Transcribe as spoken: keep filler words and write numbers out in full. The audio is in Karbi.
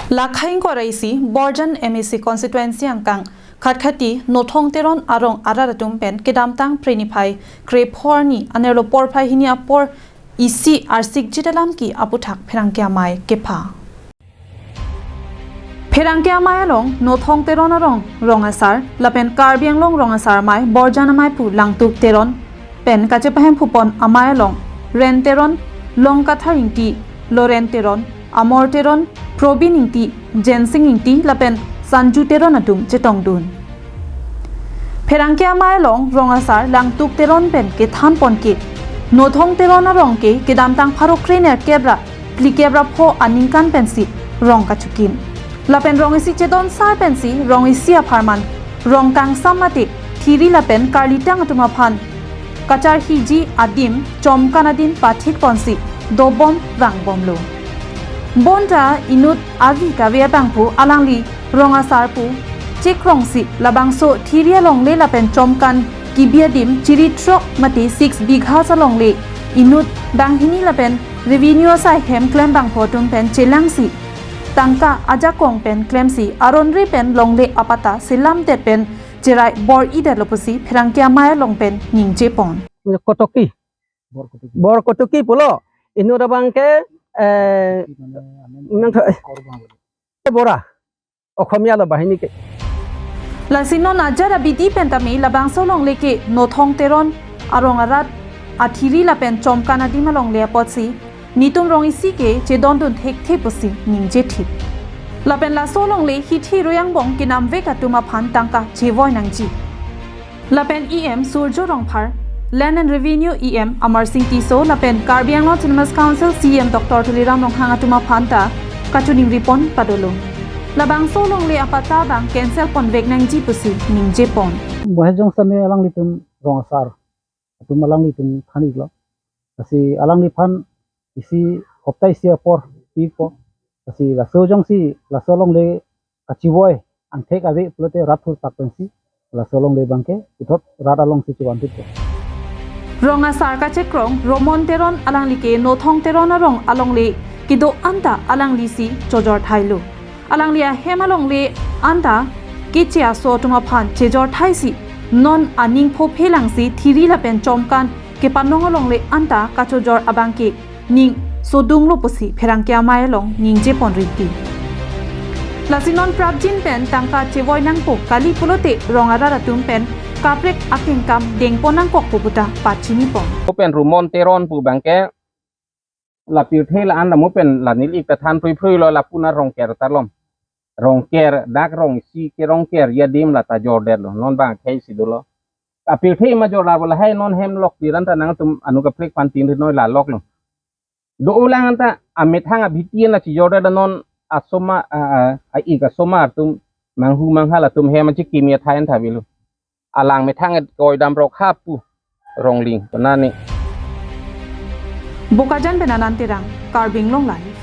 Lakhai ingkoi ra isi Borjan M A C constituency angkang Khatkhati Nothong Teron arong arat atum pen kedamtang Phre niphai krepho arni anerlo porphai hini apor isi arsik jit alam ke aputhak pherangke amei kepha. Pherangke amei along Nothong Teron arong rong asar lapen Karbi Anglong rong asar amei Borjan amei pu Langtuk Teron pen kachepahem phupon amei along Ren Teron, Longkathar Ingti, Loren Teron, Amor Teron, Probin Ingti, Jensing Ingti lapen Sanju Teron atum chetongdun. Pherangke amei along rong asar Langtuk Teron pen kethan pon ke Nothong Teron arong ke kedamtang pharo krenerkep ra phlikep ra pho aningkan pensi rong kachukim. Lapen rong isi chedon sar pensi rong isi apharman rong kangsam mate thiri lapen karlitang atum aphan kacharhiji adim chomkan adim pathik ponsi dobom vangbomlo. Bonta inut avi kave abangphu alangli rong asar pu chekrongsi labangso thiri alongle lapen chomkan kebi adim chiri throk mate six bighas alongle inut banghini lapen revenue asai hem klem bangpho atum pen chelangsi tangka ajakong pen klemsi aron re pen longle apatta selamdet pen cherai bor-idetlo pusi pherangke amei along pen ningje pon. Kotoki. Bor Kotoki. Bor Kotoki pulo. Inut abangke, eh, nang tho-, eh, Bora. Okhomia lo banghini ke. Lasi non ajat abidi pen tame labangso longle ke Nothong Teron arong arat athiri lapen chomkan adim alongle apotsi netum rong isi ke chedondun thekthe pusi ningje thip. Lapen laso longle hithi royang bong kenamvek atum aphan tangka chevoi nangji. Lapen E M Surjo Rongphar, Land and Revenue E M Amarsing Tisso lapen Karbi Anglong Autonomous Council C E M Doctor Tuliram Ronghang atum aphan ta kachiningri pon padolo. Labangso longle apatta abang cancel ponvek nangji pusi ningje pon. Bohe jong same alanglitum rong asar atum alanglitum than-iklo. Lasi alangliphan isi hopta isi apor pipo. Lasi laso jongsi laso longle kachevoi angthek ave pulote rat thurtak pensi laso longle abangke puthot rat alongsi chevan thippo. Rong asar kachekrong Romon Teron alangli ke Nothong Teron arong alongle kedo anta alanglisi chojor thailo. Alangli ahem alongle anta keche aso atum aphan chejor thaisi non aning phophe langsi thiri lapen chomkan kepanong alongle anta kachojor abangke ning sodunglo pusi pherangke amei along ningje pon riti. Lasi non prapjin pen tangka chevoi nangpo kali pulote rong arat atum pen kaprek akengkam dengpon nangkokpo puta pachini pon. Open Romon Teron pu abangke la pirthe la-an la mo pen la neli ik ta than phrui phruilo, lapu na Rongker ta lom. Rongker, dak rong isi ke Rongker adim la ta jordetlo. Non bang akhei si dolo. Apirthe ma jor la bo lahai non hem lok tiran ta nangtum anu kaprek pan tin noi la loklo. Do-o lang anta amethang abhiti na chijordet non asomar, a, a, a-ik asomar atum manghu manghal atum hem achikimi athai an tha avelo. Alang methang et koi damrok hapu Rongling penani. Bokajan pen Anand Terang, Karbi Anglong Live.